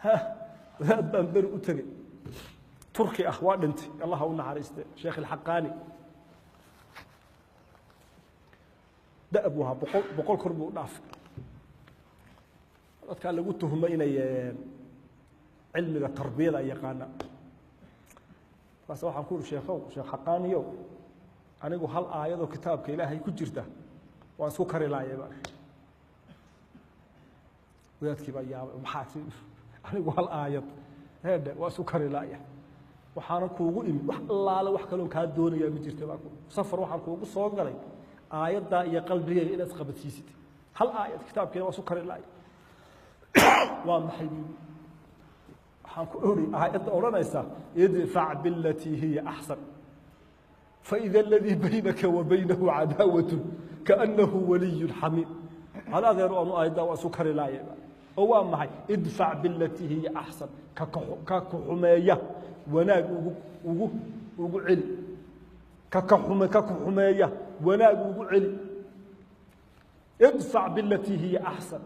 Wadaad baan beri u tegey, Turki ah, waa dhintay, Allah u naxariiste, Sheekh Alxaqaani. Da' buu ahaa, 100 kor buu u dhaafay. Dadkaa lagu tuhmo inay cilmiga tarbiyada ay yaqaanaan. Markaas waxaan ku uri, sheekhow, Sheekh Xaqaaniyow, anigu hal aayadoo kitaabka Ilaahay ku jirta waan isku kari laayay baan. Wadaadkii baa yaabay, maxaa tii? Anigu hal aayad heedhe waa isku kari laaya, waxaana kuugu imid wax allaale wax kaloon kaa doonayaa ma jirta baa ku safar, waxaan kuugu soo galay aayaddaa iyo qalbigayga inaad isqabadsiisid. Hal aayad kitaabkeena waa isku kari laaya. Waa maxay buu? Waxaan ku ori aayadda odhanaysa idfac bilatii hiya axsan faida aladii baynaka wa baynahu cadaawatu kaأnahu waliyu xamiim. Hal adeer anu aayaddaa waa isu kari laaya. Oo waa maxay idfac bilatii hiya axsan? Ka ku xumeeya wanaag ugu celi, ka ku xumeeya wanaag ugu celi. Idfac bilatii hiya axsan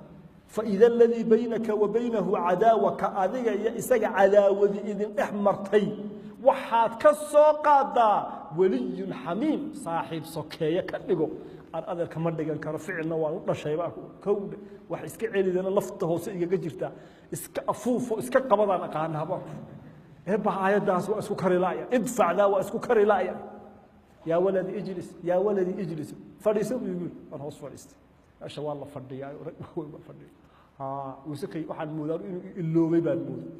faida aladii baynaka wa baynahu cadaawa, ka adiga iyo isaga cadaawadi idin dhex martay waxaad ka soo qaadaa weliyun xamiim, saaxiib sokeeye ka dhigo. Aan adeerka ma dhigan karo, ficilna waan u dhashay baa kowdhe, wax iska celidana lafta hoose igaga jirtaa, iska afuufo iska qabadaan aqaanaa baa ku eebba. Aayaddaas waa isku kari laaya, idfacdaa waa isku kari laaya. Yaa waladi ijlis, yaa waladi ijlis, fadhiiso buu igu yiri. Waan hoos fadhiistay, meesha waa la fadhiyaa, rag waaweyn baa fadhiya. Uuse kay waxaan moodaa inuu iloobay baan mooday.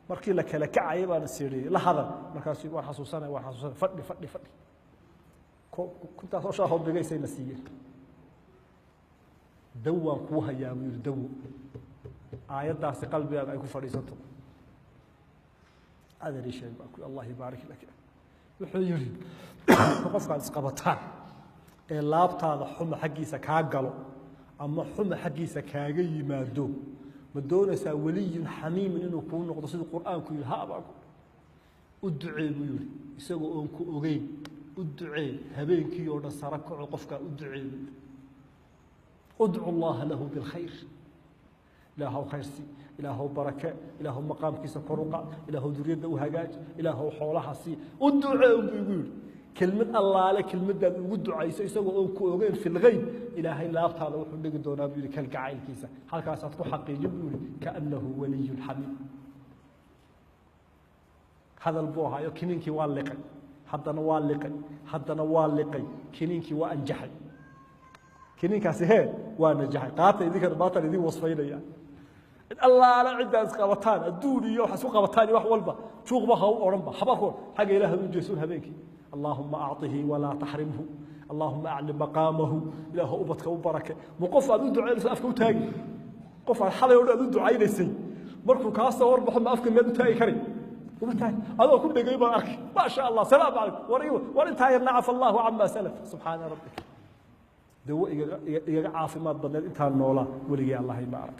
Markii la kala kacayay baan is idhi la hadal, markaasu waan xasuusanaya, waan xasuusanaya, fadhi fadhi fadhi. Kuntaasoo shaahoo bigaysay na siiyeen. Dawaan kuu hayaa buu yihi, dawo aayaddaasi qalbigaaga ay ku fadhiisato. Adeer ii sheeg baa ku, Allah yubaarik lak. Wuxuu yihi, qofkaad isqabataan ee laabtaada xuma xaggiisa kaa galo ama xuma xaggiisa kaaga yimaado, ma doonaysaa weliyun xamiimin inuu kuu noqdo siduu Qur'aanku yihi? Ha baa ku u ducee buu yihi, isagoo oon ku ogeyn u ducee, habeenkii oo dhan sara kaco, qofkaa u ducee buu yihi. Udcu allaha lahu bilkhayr, ilaahow khayr sii, ilaahow barake, ilaahow maqaamkiisa kor u qaad, ilaahow duriyadda u hagaaj, ilaahow xoolaha sii, u ducee unbuu igu yidhi. Kelmad allaale kelmaddaad ugu ducayso isagoo oon ku ogeyn fi lgeyb, Ilaahay laabtaada wuxuu dhigi doonaa buu yihi kalgacaylkiisa, halkaasaad ku xaqiijin buu yihi kaannahu waliyun xamiim. Hadal buu ahaayo, kiniinkii waa liqay, haddana waa liqay, haddana waa liqay, kiniinkii waa anjaxay, kiniinkaasi hee waa najaxay. Qaata idinkana, maataan idin wasfaynaya. Cid allaale ciddaa isqabataan adduun iyo wax isku qabataan iyo wax walba, juuqba ha u odhanba, haba ku xagga Ilaah u jeesuun habeenkii, allaahuma acطihi walaa taxrimhu, allaahuma acli maqaamahu, ilaahu ubadka u barake. Ma qof aad u ducaynayso afka u taagi? Qof aad xalay o dhan aad u ducaynaysay markuu kaa soo horbaxo ma afka miyaad u taagi kari? Uma taagi, adoo ku dhegay baan arkay. Maa sha Allah, salaamu calaykum, war war intaa yarna, cafa Allahu cama salaf. Subxaana rabbika, dawo igaga caafimaad badneed intaan noolaa weligii Allahay ma arag.